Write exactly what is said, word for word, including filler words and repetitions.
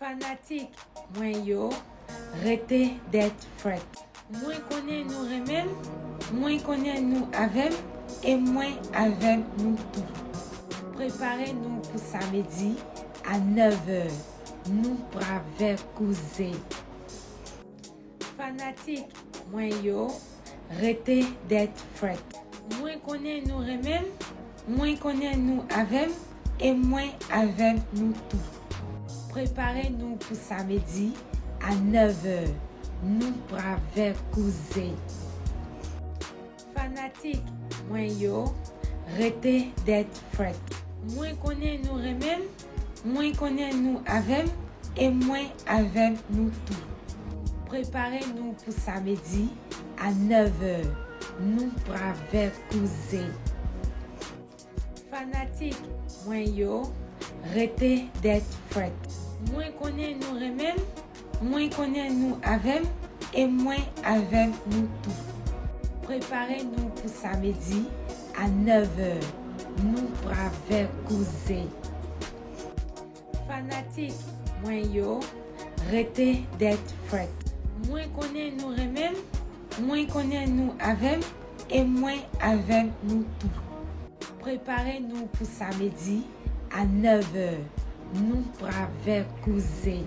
Fanatik mwen yo, rete dèt frèt. Mwen konnen nou renmen m, mwen konnen nou avè m, e mwen avè nou tou. Prepare nou pou samedi a nèv è, nou pral fè koze. Fanatik mwen yo, rete dèt frèt. Mwen konnen nou renmen m, mwen konnen nou avè m, e mwen avè nou tou. Prepare nou pou samedi a nèv è, nou pral fè koze. Fanatik mwen yo, rete dèt frèt. Mwen konnen nou renmen m, mwen konnen nou avè m, e mwen avè nou tou. Prepare nou pou samedi a nèv è, nou pral fè koze. Fanatik mwen yo, rete dèt frèt. Mwen konnen nou renmen m, mwen konnen nou avè m, e mwen avè nou tou. Prepare nou pou samedi a nèv è, nou pral fè koze. Fanatik mwen yo, rete dèt frèt. Mwen konnen nou renmen m, mwen konnen nou avè m, e mwen avè nou tou. Prepare nou pou samedi a nèv è, nou pral fè koze.